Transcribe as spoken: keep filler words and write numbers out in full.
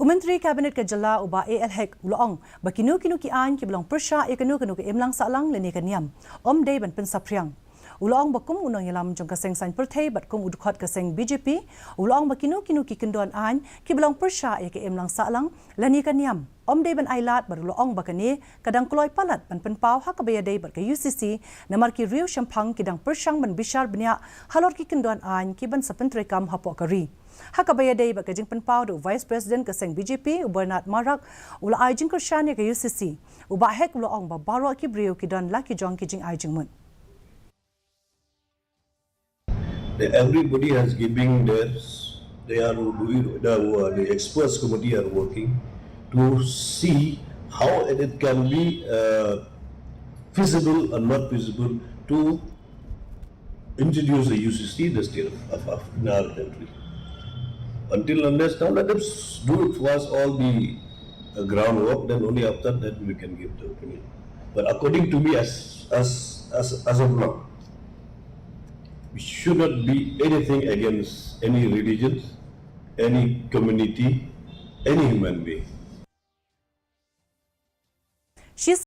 Myntri Cabinet ka jylla u Bah A L Hek u la ong ba kino kino ki aiñ kiba long pyrshah ïa kano kano ka imlang sahlang lane ka niam ym dei ban pynsaphriang. U la ong ba kum u nongïalam jong ka seng saiñ pyrthei bad kum u dkhot ka seng B J P, u la ong ba kino kino ki kyndon aiñ kiba long pyrshah ïa ka imlang sahlang lane ka niam ym dei ban ailad bad u la ong ba kane ka dang kloi palat ban pynpaw ha kaba ïadei bad ka U C C namar ki riew shemphang ki dang pyrshang ban bishar bniah halor ki kyndon aiñ kiban sa pyntreikam hapoh ka ri. Ha kaba ïadei bad ka jingpynpaw da u Vice President ka seng B J P u Bernard Marak u la ai jingkyrshan ïa ka U C C, u Bah Hek u la ong ba baroh ki briew ki don la ki jong ki jingai jingmut. Everybody has giving their, they are doing, the, uh, the experts committee are working to see how it can be uh, feasible or not feasible to introduce the U C C in the state of, of, of in our country. Until unless now, let us do it first, all the uh, groundwork, then only after that we can give the opinion. But according to me, as as as as of now, it should not be anything against any religions, any community, any human being. Shi